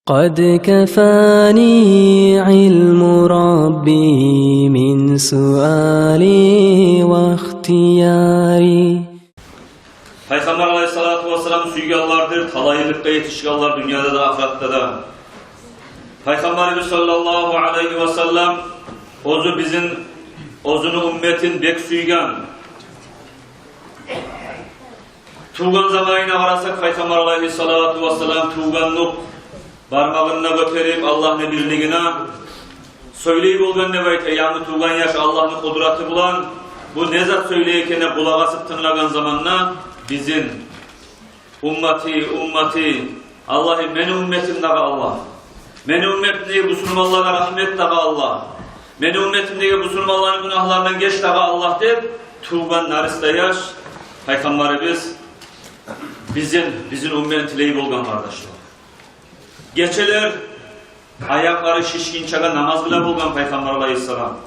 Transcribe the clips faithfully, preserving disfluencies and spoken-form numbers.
قد كفاني علم ربي من سؤالي واختياري. Пайхаммар алайгьиссалату вассалам сюйгенлердир талайлыкъгъа етишгенлер дюньяда да, ахыратда да. Пайхаммарыбыз саллаллагьу алайгьи вассалам оьзю бизин, оьзюню умметин бек сюйген. Тувгъан заманына къарасакъ, Пайхаммар алайгьиссалату вассалам тувгъанлыкъ бармагъын да гётерип Аллагьны бирлигине сёйлей болгъан деп айта, янгы тувгъан яш Аллагьны къудраты булан бу не зат сёйлей экенине къулакъ асып тынглагъан заманда бизин: «Уммати, уммати, Аллагьым, мени умметим дагъы, Аллагь. Мени умметимдеги бусурманлагъа рагьмат дагъы, Аллагь. Мени умметимдеги бусурманланы гюнагьларындан геч дагъы, Аллагь», — деп тувгъан нарыста яш Пайхаммарыбыз бизин, бизин умметин тилей болгъан, къардашлар. Гечелер аякълары шишгинчеге намаз къыла болгъан Пайхаммар алайгьиссалам.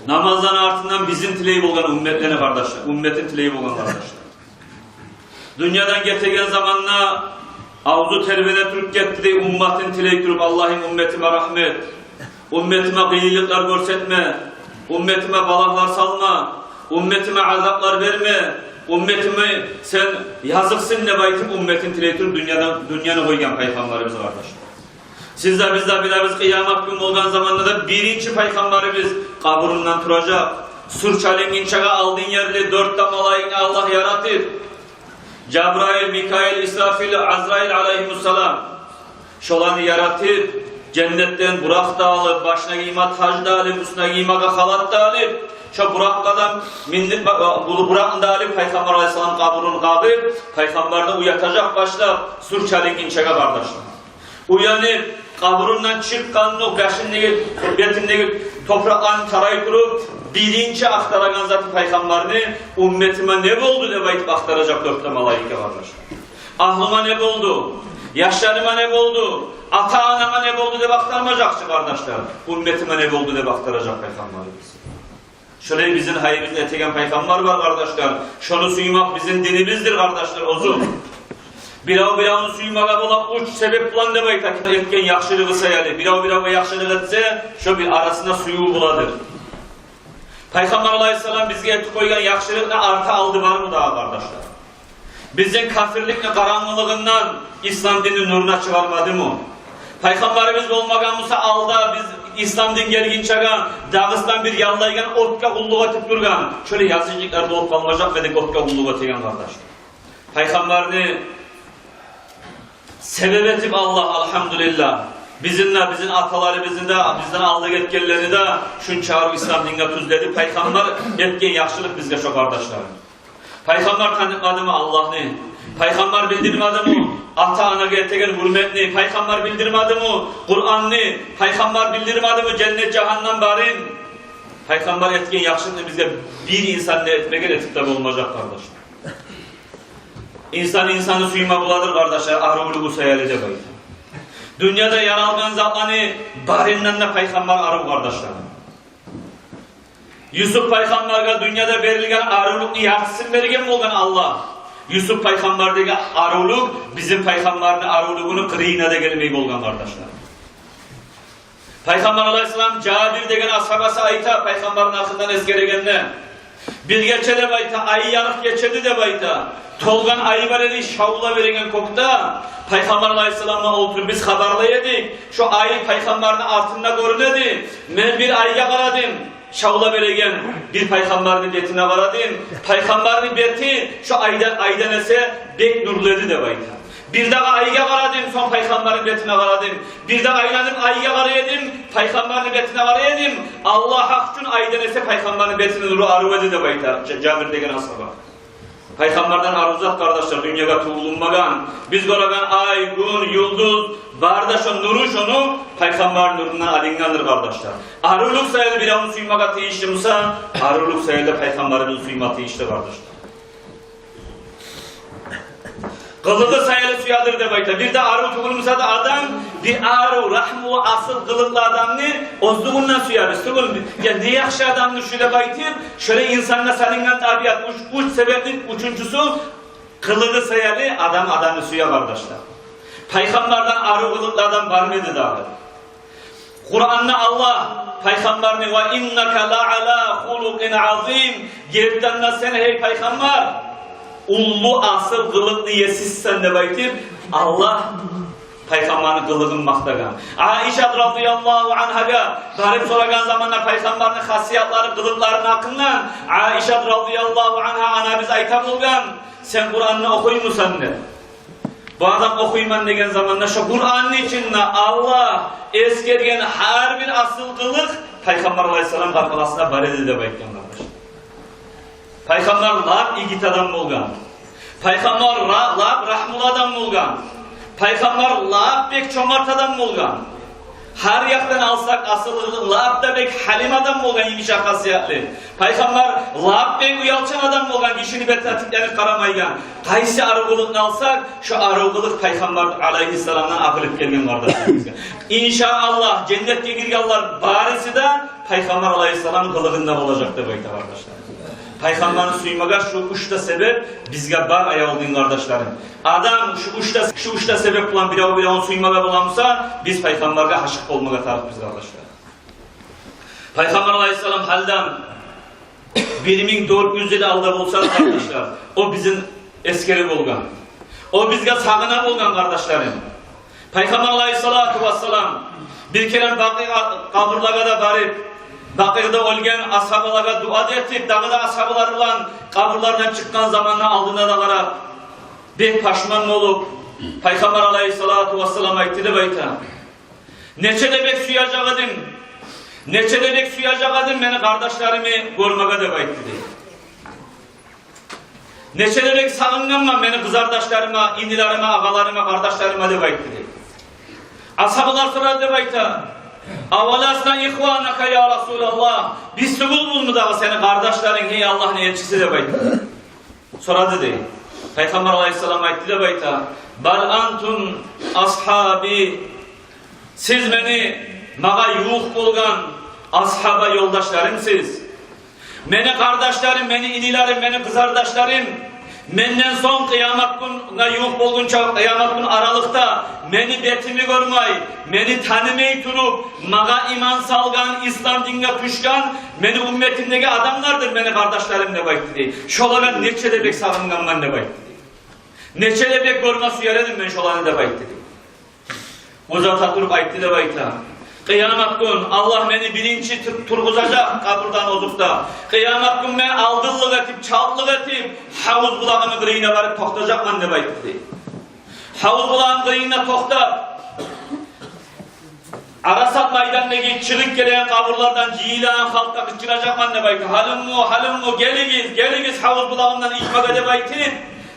Намазланы артындан бизин тилей болгъан, умметлени, къардашлар, умметин тилей болгъан, къардашлар. Дюньядан гетеген заманда авзу тербене туруп гетди дей, умматын тилей туруп: «Аллагьым, умметиме рагьмат, умметиме къыйынлыкълар гёрсетме, умметиме балагьлар салма, умметиме азаплар берме, умметиме сен языкъсын», — деп айтып, умметин тилей туруп дюньядан, дюньяны къойгъан Пайхаммарыбыз, къардашлар. Сиз де, биз де билебиз, къыямат гюн болгъан заманда да биринчи Пайхаммарыбыз къабурундан туражакъ. Сур чалынгъынчагъа алдын ерли дёрт де малайикни Аллагь яратып, Жабраил, Микаил, Исрафил, Азраил алайгьимуссалам. Шоланы яратып, женнетден буракъ да алып, башына гийме таж да алып, уьстюне гийме халат да алып, шо буракъгъа да миндирип, бу буракъны да алып, Пайхаммар алайгьиссалам къабурун къагъып, Пайхаммарны уятажакъ башлап сур чалынгъынчагъа, къардашлар. Уянып, къабурундан чыкъгъанлыкъ, башындагъы, бетиндеги топуракъланы тарай туруп, биринчи ахтарагъан заты Пайхаммарны: «Умметиме не болду?» — деп айтып ахтаражакъ дёрт де малайик, къардашлар. «Агьлюме не болду? Яшларыма не болду? Ата-анама не болду?» — деп ахтармажакъ чы, къардашлар. «Умметиме не болду?» — деп ахтаражакъ Пайхаммарыбыз. Шолай бизин гьайыбызны этеген Пайхаммар бар, къардашлар. Шону сюймек бизин динибиздир, къардашлар, оьзю. Бирев биревню сюймеге бола уьч себеп булан деп айта. Этген яхшылыгъы саялы. Бирев биревге яхшылыкъ этсе, шо бир арасында сююв боладыр. Пайхаммар алайгьиссалам бизге этип къойгъан яхшылыкъны арты-алды бармы дагъы, къардашлар? Бизин капирликни къарангылыгъындан ислам динни нуруна чыгъармадымы? Пайхаммарыбыз болмагъан буса, алда биз ислам дин гелгинчеге Дагъыстан бир яллайгъан отгъа къуллукъ этип тургъан, шолай язычниклер болуп къалмажакъ эдик, отгъа къуллукъ этеген, къардаш. Пайхаммарны себеп этип Аллагь, альгьамдулиллагь, бизин де, бизин аталарыбызны да, бизден алда гетгенлени де шунча арив ислам динге тюзледи. Пайхаммар этген яхшылыкъ бизге шо, къардашларым. Пайхаммар танытмадымы Аллагьны? Пайхаммар билдирмедими ата-анагъа этеген гьюрметни? Пайхаммар билдирмедими Къуранны? Пайхаммар билдирмедими женнет, жагьаннам барын? Пайхаммар этген яхшылыкъны бизге бир инсан да этмеген, этип де болмажакъ, къардаш. Инсан инсанны сюйме боладыр, къардашлар, аривлюгю саялы деп айта. Дюньяда яралгъан затланы барындан да пайхаммар арив, къардашлар. Юсуп пайхаммаргъа дюньяда берилген аривлюкню яртысын берген болгъан Аллагь. Юсуп пайхаммардагъы аривлюк бизин пайхаммарны аривлюгюню къырыйына да гелмей болгъан, къардашлар. Пайхаммар алайгьиссалам, Жабир деген асгьабасы айта, пайхаммарны гьакъындан эсгерегенде, бир гече деп айта, ай ярыкъ гече эди деп айта, толгъан ай бар эди, шавла береген кёкде. Пайхаммар алайгьиссалам булан олтуруп биз хабарлай эдик. Шо ай пайхаммарны артында гёрюне эди. Мен бир айгъа къарадым, шавла береген, бир пайхаммарны бетине къарадым. Пайхаммарны бети шо айдан, айдан эсе бек нурлу эди деп айта. Бир дагъы айгъа къарадым, сонг пайхаммарны бетине къарадым. Бир дагъы айланып айгъа къарай эдим, пайхаммарны бетине къарай эдим. Аллагь гьакъ учун, айдан эсе пайхаммарны бетини нуру арив эди деп айта Жа-, Жабир деген асгьаба. Пайхаммардан арив зат, къардашлар, дюньягъа тувулунмагъан. Биз гёреген ай, гюн, юлдуз, бары да шо нуру, шону пайхаммарны нурундан алынгъандыр, къардашлар. Аривлюк саялы биревню сюймеге тийишли буса, аривлюк саялы да пайхаммарыбызны сюйме тийишли, къардашлар. Къылыгъы саялы сюедир деп айта. Бир де арив тюгюл буса да адам, бир арив, рагьмулу, асил къылыкълы адамны оьзлюгюнден сюебиз. Тюгюл, я не яхшы адамны шу деп айтып, шолай инсангъа салынгъан табиат. Уьч, уьч себепни уьчюнчюсю, къылыгъы саялы адам адамны сюе, къардашлар. Пайхаммардан арив къылыкълардан бармы эди дагъы? Къуранда Аллагь пайхаммарны: «Ва иннака ла ала хулукъин азим». Гертиден де сен, гьей пайхаммар, уллу асил къылыкъны есисен деп айтып, Аллагь пайхаммарны къылыгъын макътагъан. Айшат радияллагьу ангьагъа барып сорагъан заманда пайхаммарны хасиятлары, къылыкъларыны гьакъындан, Айшат радияллагьу ангьа анабыз айта болгъан: «Сен Къуранны охуймусан?» – деп. Бу адам охуйман деген заманда, шо Къуранны ичинде Аллагь эсгерген гьар бир асил къылыкъ пайхаммар алайгьиссалам къаркъарасында бар эди деп айтгъан, къардаш. Пайхаммар лап игит адам болгъан. Пайхаммар ра-, лап рагьмулу адам болгъан. Пайхаммар лап бек чомарт адам болгъан. Гьар якъдан алсакъ, асылы лап да бек гьалим адам болгъан, йымышакъ хасиятлы. Пайхаммар лап бек уялчан адам болгъан, гишини бетине тикленип къарамайгъан. Къайсы арив къылыкъны алсакъ, шо арив къылыкъ пайхаммар алайгьиссаламдан акъылып гелген, къардашлар, бизге. Иншааллагь, женнетге гиргенлер барысы да пайхаммар алайгьиссалам къылыгъында болажакъ деп айта, къардашлар. Пайхаммарны сюймеге шу уьч де себеп бизге бар, аявлу дин къардашларым. Адам шу уьч де, шу уьч де себеп булан бирев-биревню сюймеге боламыса, биз пайхаммаргъа ашыкъ болмагъа тарыкъбыз, къардашлар. Пайхаммар алайгьиссалам гьалдан бир минг дёрт юз йыл алда болса да, къардашлар, о бизин эсгере болгъан. О бизге сагъына болгъан, къардашларым. Пайхаммар алайгьиссалату вассалам бир керен Бакъи къабурлагъа да барып, Бакъиде оьлген асгьабалагъа дуа да этип, дагъы да асгьабалар булан къабурлардан чыкъгъан заманда алдына да къарап, бек пашман болуп, пайхаммар алайгьиссалату вассалам айтды деп айта: «Нече де бек сюежек эдим, нече де бек сюежек эдим мени къардашларымны гёрмеге», – деп айтды дей. «Нече де бек сагъынгъанман мени къызардашларыма, инилериме, агъаларыма, къардашларыма», – деп айтды дей. Асгьабалар сорады деп айта: «Аваласна ихванака, я Расулаллагь? Биз тюгюлбюзмю дагъы сени къардашларынг, гьей Аллагьны элчиси?» – деп айтды. Сорады дей. Пайхаммар алайгьиссалам айтды деп айта: «Бал антум асгьаби. Сиз мени, магъа ювукъ болгъан асгьаба ёлдашларымсыз. Мени къардашларым, мени инилерим, мени къызардашларым, менден сонг къыямат гюнге ювукъ болгъунча, къыямат гюн аралыкъда мени бетими гёрмей, мени танымай туруп, магъа иман салгъан, ислам динге тюшген мени умметимдеги адамлардыр мени къардашларым», – деп айтды дей. «Шолагъа нече де бек сагъынгъанман», – деп айтды дей. «Нече де бек гёрме сюер эдим мен шоланы», – деп айтды дей. Узата туруп айтды деп айта: «Къыямат гюн Аллагь мени биринчи тур-, тургъузажакъ къабурдан озокъда. Къыямат гюн мен алдынлыкъ этип, чалтлыкъ этип, гьавуз булагъыны къырыйына барып токътажакъман», – деп айтды дей. Гьавуз булагъыны къырыйына токътап, Арасат майдандагъы чыгъып гелеген къабурлардан жыйылагъан халкъгъа къычыражакъман деп айта: «Гьалумму, гьалумму, гелигиз, гелигиз, гьавуз булагъымдан ичмеге», – деп айтып,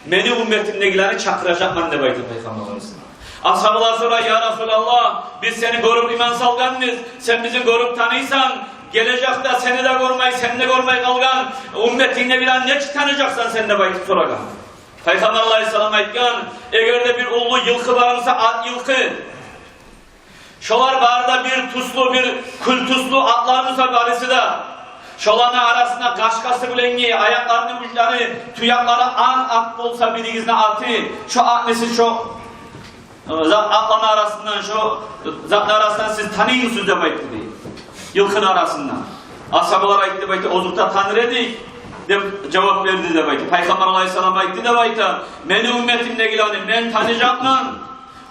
мени умметимдегилени чакъыражакъман деп айта Пайхаммарыбыз. Асгьабалар сорай: «Я Расулаллагь, биз сени гёрюп иман салгъанбыз, сен бизин гёрюп таныйсан, гележекде сени де гёрмей, сени де гёрмей къалгъан умметингдегилени нечик таныжакъсан сен?» – деп айтып сорагъан. Пайхаммар алайгьиссалам айтгъан: «Эгер де бир уллу йылкъы бар буса, ат йылкъы, шолар бары да бир тюслю, бир кюл тюслю атлар буса барысы да, шоланы арасында къашкъасы булангъы, аякъларыны учлары, туякълары акъ ат болса биригизни аты, шо атны сиз шо, э, за-, атланы арасындан, шо затны арасындан сиз таныймысыз?» – деп айтды дей. Йылкъыны арасындан. Асгьабалар айтды деп айта: «Озокъда, таныр эдик», – деп жавап берди деп айта. Пайхаммар алайгьиссалам айтды деп айта: «Мени умметимдегилени мен таныжакъман.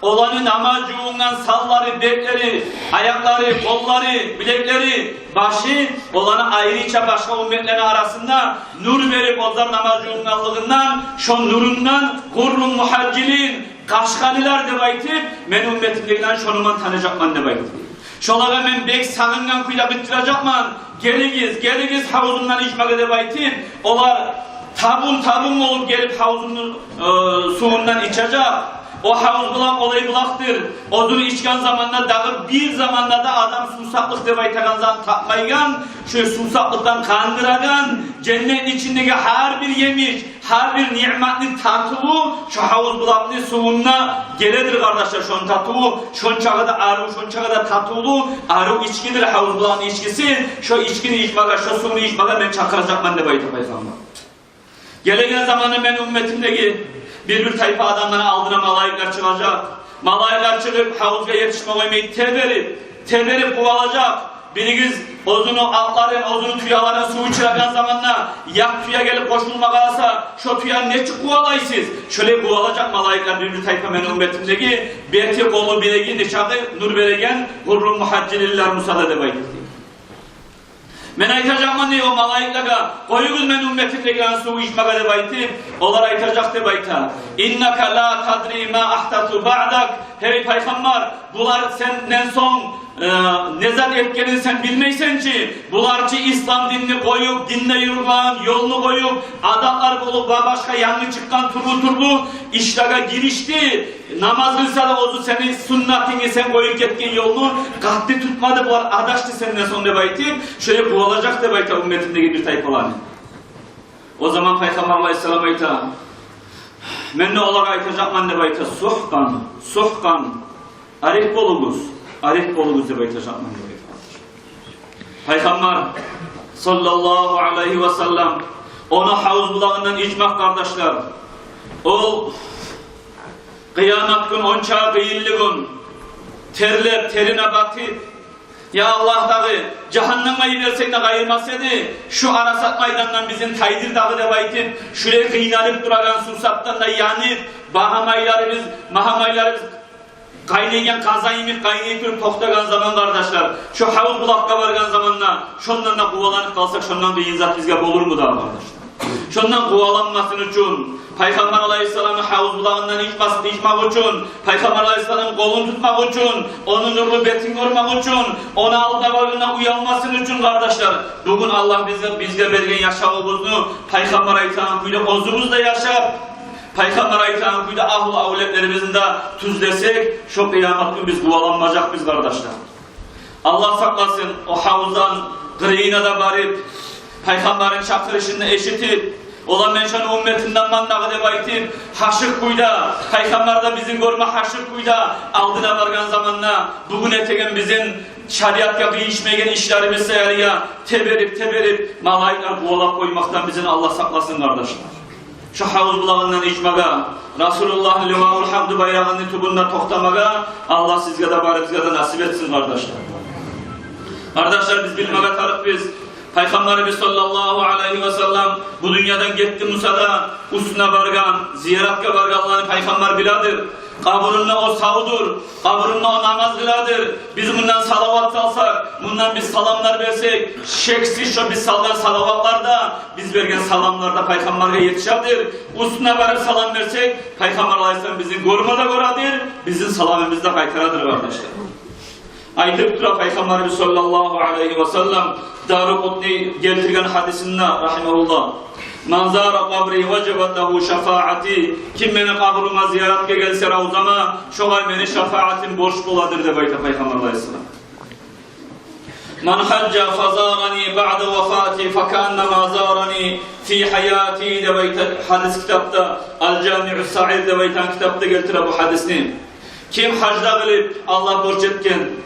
Оланы намаз жувунгъан санлары, бетлери, аякълары, къоллары, билеклери, башы, оланы айрыча башгъа умметлени арасында нюр берип, оьзлер намаз жувунгъанлыгъындан, шо нюрюнден, гъуррун мугьажжилин, къашкъалылар деп айтып, мени умметимдегилени шону булан таныжакъман», – деп айтды. «Шолагъа мен бек сагъынгъан кюйде къычыражакъман: „Гелигиз, гелигиз гьавузумдан ичмеге“, – деп айтып, олар табун-табун болуп гелип гьавузумну, э, сувундан ичежек. О гьавуз булакъ олай булакъдыр. Оьзюн ичген заманда дагъы бир заманда да адам сувсаплыкъ деп айтагъан затны тапмайгъан, шо сувсаплыкъдан къандырагъан, женнетни ичиндеги гьар бир емиш, гьар бир ниъматны татыву шо гьавуз булакъны сувунда геледир, къардашлар, шону татыву. Шончакъы да арив, шончакъы да татывлу, арив ичгидир гьавуз булакъны ичгиси. Шо ичгини ичмеге, шо сувну ичмеге мен чакъыражакъман», – деп айта Пайхаммар. «Гелеген заманда мени умметимдеги бир-бир тайпа адамланы алдына малайиклер чыгъажакъ. Малайиклер чыгъып, гьавузгъа етишме къоймай, теберип, теберип къувалажакъ. Биригиз оьзюню атларын, оьзюню тюелерин сув ичиреген заманда, ят тюе гелип къошулма къараса, шо тюени нечик къувалайсыз? Шолай къувалажакъ малайиклер бир-бир тайпа мени умметимдеги, бети, къолу, билеги нечакъы нюр береген гъурру мугьажжилинлер буса да деп айтып. Мен айтажакъман дей о малайиклеге: «Къоюгъуз мени умметимдегилени сув ичмеге», — деп айтып, олар айтажакъ деп айта: «Иннака ла тадри ма агьдасу баъдак». Гьей Пайхаммар, булар сенден сонг, э, не зат этгенин сен билмейсен чи. Булар чы ислам динни къоюп, динде юрюген ёлну къоюп, адатлар болуп ва башгъа янгы чыкъгъан тюрлю-тюрлю ишлеге гиришди. Намаз къылса да, оьзю сени суннатынгны, сен къоюп гетген ёлну къатты тутмады, булар адашды сенден сонг», — деп айтып, шолай къувалажакъ деп айта умметимдеги бир тайпаланы. О заман Пайхаммар алайгьиссалам айта: «Мен де олагъа айтажакъман, — деп айта, — сугькъан, сугькъан, арек болугъуз, арек болугъуз, — деп айтажакъман», — деп айта. Пайхаммар саллаллагьу алайгьи ва саллам ону гьавуз булагъындан ичмек, къардашлар, ол къыямат гюн, онча къыйынлы гюн, терлеп, терине батып: «Я Аллагь, дагъы жагьаннемге йиберсенг де къайырмас эди, шу Арасат майдандан бизин тайдыр дагъы», — деп айтып, шулай къыйналып турагъан сувсапдан да янып, багьамайларыбыз, магьамайларыбыз къайнайгъан къазан йимик къайнай туруп токътагъан заман, къардашлар, шо гьавуз булакъгъа баргъан заманда, шондан да къуваланып къалсакъ, шондан къыйын зат бизге болурму дагъы, къардашлар? Шондан къуваланмасын учун, Пайхаммар алайгьиссаламны гьавуз булагъындан ичмас-, ичмек учун, Пайхаммар алайгьиссаламны къолун тутмакъ учун, ону нюрлю бетин гёрмек учун, ону алдына баргъанда уялмасын учун, къардашлар, бугюн Аллагь бизге, бизге берген яшавубузну Пайхаммар айтагъан кюйде оьзюбюз де яшап, Пайхаммар айтагъан кюйде агьлу-авлетлерибизни де тюзлесек, шо къыямат гюн биз къуваланмажакъбыз, къардашлар. Аллагь сакъласын, о гьавуздан къырыйына да барып, Пайхаммарны чакъырышын да эшитип, ола мен шону умметинденмен дагъы деп айтып, гьашыкъ кюйде, Пайхаммар да бизин гёрме гьашыкъ кюйде, алдына баргъан заманда бугюн этеген бизин шариатгъа къыйышмайгъан ишлерибиз саялы теберип-теберип, малайиклер къувалап къоймакъдан бизин Аллагь сакъласын, къардашлар. Шо гьавуз булагъындан ичмеге, Расулуллагьны Ливаул Гьамду байрагъыны тюбюнде токътамагъа Аллагь сизге де, барыбызгъа да насип этсин, къардашлар. Къардашлар, биз билмеге тарыкъбыз, Пайхаммарыбыз саллаллагьу алайгьи ва саллам бу дюньядан гетди буса да, уьстюне баргъан, зияратгъа баргъанланы Пайхаммар биледир. Къабурунда о савдур, къабурунда о намаз къыладыр. Биз мундан салават салсакъ, мундан биз саламлар берсек, шексиз шо биз салгъан салаватлар да, биз берген саламлар да Пайхаммаргъа етишедир. Уьстюне барып салам берсек, Пайхаммар алайгьиссалам бизин гёрме де гёредир, бизин саламыбызны да къайтарадыр, къардашлар. Айтып тура Пайхаммарыбыз саллаллагьу алайгьи ва саллам, Даракъутни гелтирген гьадисинде, рагьимагьуллагь: «Ман зара къабри важабат лагьу шафаати». Ким мени къабурума зияратгъа гелсе, равзама, шогъар мени шафаатым борч боладыр деп айта Пайхаммар алайгьиссалам. «Ман гьажжа фазарани баъда вафати факааннама зарани фи гьаяти», деп айта гьадис китапда, «Ал-Жамиу Сагъир» деп айтагъан китапда гелтире бу гьадисни. Ким гьаж да къылып, Аллагь борч этген,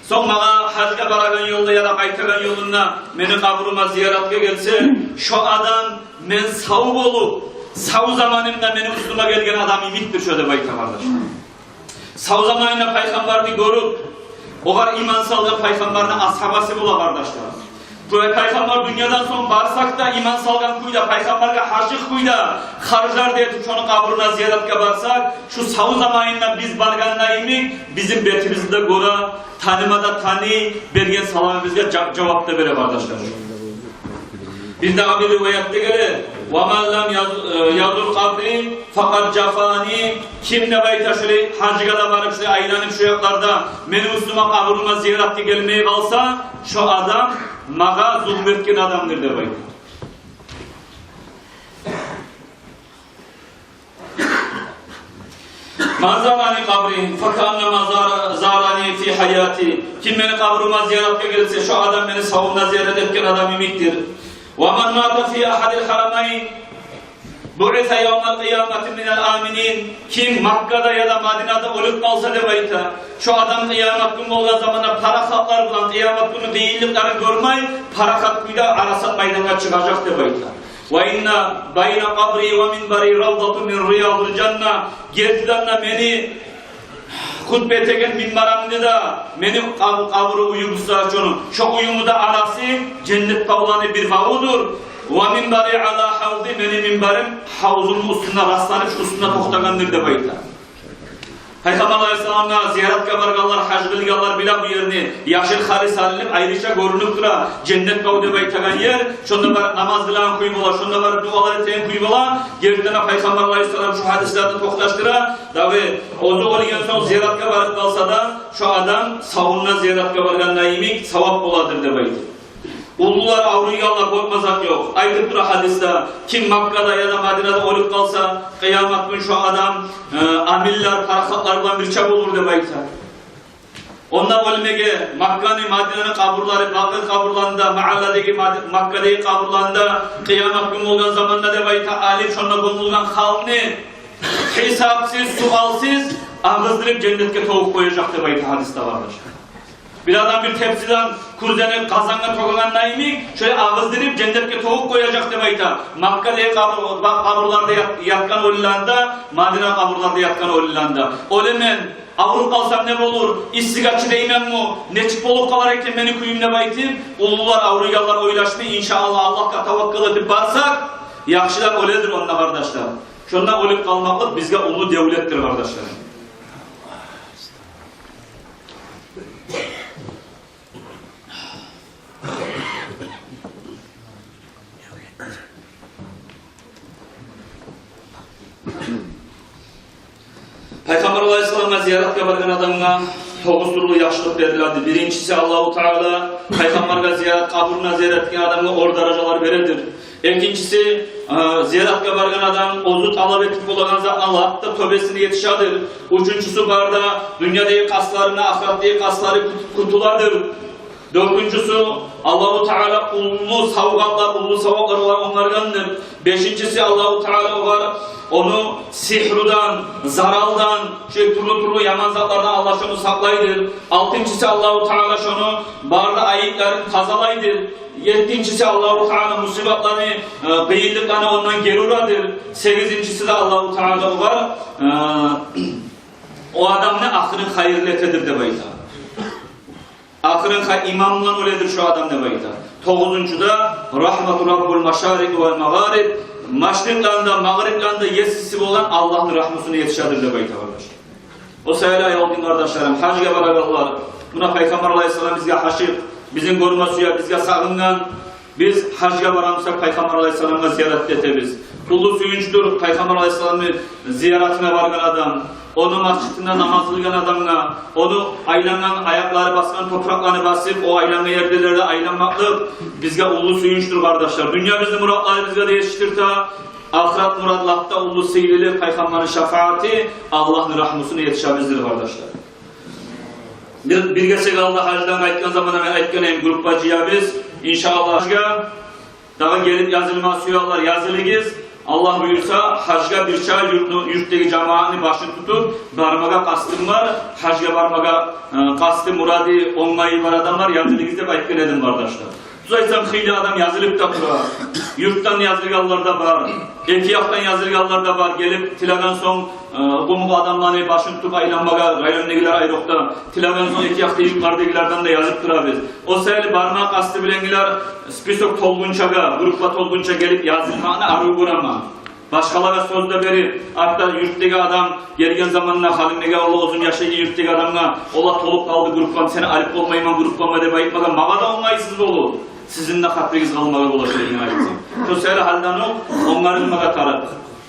сонг магъа гьажгъа барагъан ёлда яда къайтагъан ёлунда мени къабурума зияратгъа гелсе, шо адам мен сав болуп, сав заманымда мени уьстюме гелген адам йимикдир шо деп айта, къардашлар. Сав заманында Пайхаммарны гёрюп, огъар иман салгъан Пайхаммарны асгьабасы бола, къардашлар. Бу Пайхаммар дюньядан сонг барсакъ да, иман салгъан кюйде, Пайхаммаргъа гьашыкъ кюйде, харжлар да этип, шону къабуруна зияратгъа барсакъ, шу сав заманында биз баргъанда йимик, бизин бетибизни де гёре, таныма да таный, берген саламыбызгъа жа-, жавап да бере, къардашлар. Бир дагъы бир риваятда геле: «Ва ман лам яз-, э, язур къабри факъад жафани». Ким деп айта шулай гьажгъа да барып, шулай айланып, шу якъларда мени уьстюме, къабурума зияратгъа гелмей къалса, шо адам магъа зулму этген адамдыр деп айта. «Ман зарани къабри факааннама зара-, зарани фи гьаяти». Ким мени къабурума зияратгъа гелсе, шо адам мени савумда зиярат этген адам йимикдир. «Ва ман мата фи агьадил гьарамайн буъиса явмал къиямати минал аминин». Ким Маккада яда Мадинада оьлюп къалса деп айта, шо адам къиямат гюн болгъан заманда парахатлар булан, къиямат гюнню къыйынлыкъларын гёрмей, парахат кюйде Арасат майдангъа чыгъажакъ деп айта. «Ва инна байна къабри ва минбари равдатун мин риядил жанна». Гертиден де мени Хутба этеген минбарымны да, мени къаб-, къабуру уьюм буса шону, шо уьюмню де арасы женнет бавланы бир бавудур. Ва минбари ала хавзи, мени минбарым хавзумну уьстюне расланып, шу уьстюне токътагъандыр деп айта. Пайхаммар алайгьиссаламгъа зияратгъа баргъанлар, гьаж къылгъанлар биле бу ерни, яшыл халы салынып, айрыча гёрюнюп тура, женнет бав деп айтагъан ер. Шонда барып намаз къылагъан кюй бола, шонда барып дуалар этеген кюй бола. Гертиден де Пайхаммар алайгьиссалам шу гьадислерде токъташдыра. Дагъы оьзю оьлген сонг зияратгъа барып къалса да, шо адам савунда зияратгъа баргъанда йимик савап боладыр деп айта. Уллулар, авруйгъанлар, къоркъма зат ёкъ. Айтып тура гьадисде, ким Маккада яда Мадинада оьлюп къалса, къыямат гюн шо адам, э, аминлер, парахатлар булан бирче болур деп айта. Онда оьлмеге, Макканы, Мадинаны къабурлары, Бакъи къабурларында, магьалладагъы Мади-, Маккадагъы къабурларында, къыямат гюн болгъан заманда деп айта, алып шонда гёмюлген халкъны гьисапсыз, суалсыз агъыздырып женнетге тёгюп къояжакъ деп айта гьадисде, къардашлар. Бир адам бир тепсиден кюрзени къазангъа тёгегенде йимик, шолай агъыздырып женнетге тёгюп къояжакъ деп айта. Маккадагъы къабур-, ба-, къабурларда ят-, ятгъан оьлюлени де, Мадина къабурларда ятгъан оьлюлени де. Оьлемен, авруп къалсам не болур, иссиге чыдайманмы, нечик болуп къалар экен мени кююм деп айтып, уллулар, авруйгъанлар ойлашмай, иншааллагь, Аллагьгъа таваккал этип барсакъ, яхшылар оьледир онда, къардашлар. Шонда оьлюп къалмакълыкъ бизге уллу девлетдир, къардашлар. Пайхаммар алайгьиссаламгъа зияратгъа баргъан адамгъа тогъуз тюрлю яхшылыкъ бериледи. Биринчиси, Аллагьу Таала Пайхаммаргъа зиярат, къабуруна зиярат этген адамгъа оьр даражалар бередир. Экинчиси, э, зияратгъа баргъан адам оьзю талап этип болагъан затны лап да тёбесине етишедир. Уьчюнчюсю, бары да дюньядагъы къастларына, ахыратдагъы къастлары кют-, кютюледир. Дёртюнчюсю, Аллагьу Таала уллу савгъатлар, уллу савгъатлар онгаргъандыр. Бешинчиси, Аллагьу Таала огъар ону сигьрудан, заралдан, шо тюрлю-тюрлю яман затлардан Аллагь шону сакълайдыр. Алтынчысы, Аллагьу Таала шону бары да айыпларын тазалайдыр. Еттинчиси, Аллагьу Таала мусибатланы, э, къыйынлыкъланы ондан гери урадыр. Сегизинчиси де, Аллагьу Таала огъар, э, о адамны ахырын хайырлы этедир деп айта. Ахырын хай-, иман булан оьледир шо адам деп айта. Тогъузунчу да, рагьмату раббул машарикъи вал магъариб, машрикъланы да, магърипланы да есиси болгъан Аллагьны рагьмусуна етишедир деп айта, къардаш. О саялы, аявлу дин къардашларым, гьажгъа барагъанлар, муна Пайхаммар алайгьиссалам бизге гьашыкъ, бизин гёрме сюе, бизге сагъынгъан. Биз гьажгъа барамысакъ, Пайхаммар алайгьиссаламгъа зиярат этебиз. Уллу сююнчдюр Пайхаммар алайгьиссаламны зияратына баргъан адам, ону межитинде намаз къылгъан адамгъа, ону айлангъан, аякълары басгъан топуракъланы басып, о айлангъан ерлерде айланмакълыкъ бизге уллу сююнчдюр, къардашлар. Дюньябызны муратларыбызгъа да етишдирте, ахырат мурат лап да уллу сыйлылыкъ, Пайхаммарны шафааты, Аллагьны рагьмусуна етишебиздир, къардашлар. Бир, бир гесек алда гьаждан къайтгъан заманда мен айтгъан эдим, группа жыябыз. Иншааллагь, гьажгъа дагъы гелип язылма сюегенлер, язылыгъыз. Аллагь буюрса, гьажгъа бирче юртну, юртдагъы жамаатны башын тутуп бармагъа къастым бар. Гьажгъа бармагъа, э, къасты, мурады, онгайы бар адамлар, язылыгъыз деп айтгъан эдим, къардашлар. Тюз айтсам, хыйлы адам язылып да тура. Юртдан язылгъанлар да бар. Эки якъдан язылгъанлар да бар. Гелип, тилеген сонг, э, къумукъ адамланы башын тутуп айланмагъа, райондагъылар айрокъда, тилеген сонг эки якъда юртлардагъылардан да язып турабыз. О саялы бармакъ асты булангъылар список толгъунчагъа, группа толгъунча гелип язылмакъны арив гёремен. Башгъалагъа сёз де берип, артда юртдагъы адам гелген заманда Халимбекге, Аллагь оьзюм, яшайгъан юртдагъы адамгъа, ола толуп къалды группам, сени алып болмайман группама деп айтмагъа магъа да онгайсыз болур. Сизин де хатиригиз къалмагъа бола шо деген айтсам. Шо саялы гьалиден окъ онгарылмагъа тарыкъ.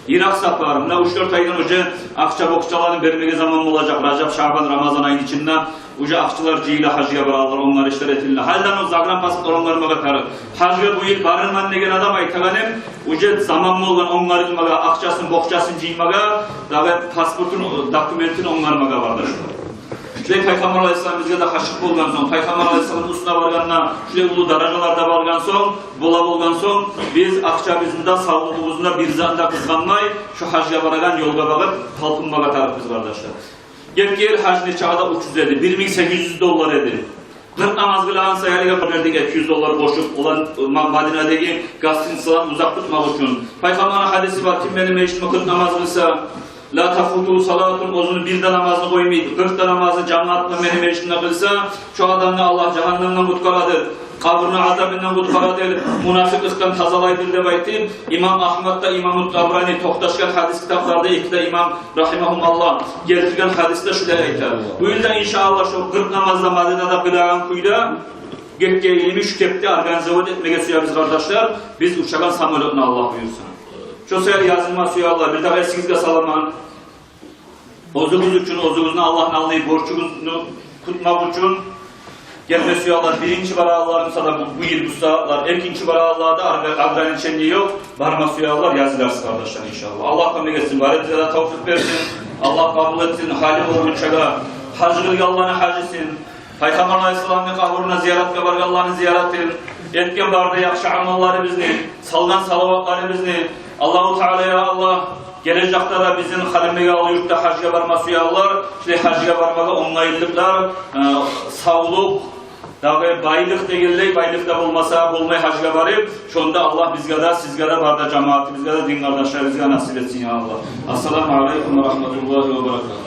Йыракъ сапар, муна уьч-дёрт айдан уже акъча-бокъчаланы бермеге заман болажакъ. Ражап, Шабан, Рамазан айны ичинде уже акъчалар жыйыла, гьажгъа баралар, онгарышлар этиле. Гьалиден окъ загранпаспорт онгармагъа тарыкъ. Гьажгъа бу йыл барырман деген адам, айтагъаным, уже заман болгъан онгарылмагъа, акъчасын, бокъчасын жыймагъа, дагъы паспортун, документин онгармагъа, къардаш. Шулай Пайхаммар алайгьиссалам бизге де гьашыкъ болгъан сонг, Пайхаммар алайгьиссаламны уьстюне баргъанда, шулай уллу даражаларда баргъан сонг, бола болгъан сонг, биз акъчабызны да, савлугъубузну да, бир затны да къызгъанмай, шо гьажгъа барагъан ёлгъа багъып талпынмагъа тарыкъбыз, къардашлар. Гетген йыл гьаж нече эди? Уьч юз эди, бир минг сегиз юз доллар эди. Къыркъ намаз къылагъан саялыгъа бердик эки юз доллар къошуп, олар Ма-, Мадинадагъы гостиницаланы узакъ тутмакъ учун. Пайхаммарны гьадиси бар: ким мени межитиме къыркъ намаз къылса, لا تفوته صلاة, оьзюню бир де намазны къоймай, къыркъ да намазны жамаат булан мени межитимде къылса, шо адамны Аллагь жагьаннемден къутгъарадыр, къабурну азабындан къутгъарадыр, мунапикъликден тазалайдыр деп айтып, имам Агьмад да, имам Табарани токъташгъан гьадис китапларда, эки де имам рагьимагьумуллагь гелтирген гьадисде шулай айта. Бу йыл да, иншааллагь, шо къыркъ намазны Мадинада къылагъан кюйде, гетгенлигибиз шу кепде организовать этмеге сюебиз, къардашлар, биз учагъан самолётну, Аллагь буюрса. Шо саялы язылма сюеллер, бир дагъы эсигизге саламан. Оьзюгюз учун, оьзюгюзню Аллагьны алдындагъы борчугъузну кютмек учун гелме сюеллер. Биринчи барагъанлар буса да бу, бу йыл, бу сагьатлар, экинчи барагъанларда огра-, ограничение ёкъ, барма сюеллер, языларсыз, къардашлар, иншааллагь. Аллагь кёмек этсин, барыбызгъа да тавфикъ берсин, Аллагь къабул этсин, гьали болгъунчагъа гьаж къылгъанланы гьажисын, Пайхаммар алайгьиссаламны къабуруна зияратгъа баргъанланы зияратын, этген бары да яхшы амалларыбызны, салгъан салаватларыбызны. Аллагьу Таала, я Аллагь, гележекде де бизин Халимбекавул юртда гьажгъа барма сюеллер, шулай гьажгъа бармагъа онгайлыкълар, э, савлукъ, дагъы байлыкъ дегенлей, байлыкъ да болмаса болмай гьажгъа барып, шону да Аллагь бизге де, сизге де, бары да жамаатыбызгъа да, дин къардашларыбызгъа насип этсин, я Аллагь. Ассаламу алейкум ва рагьматуллагьи ва баракатугь.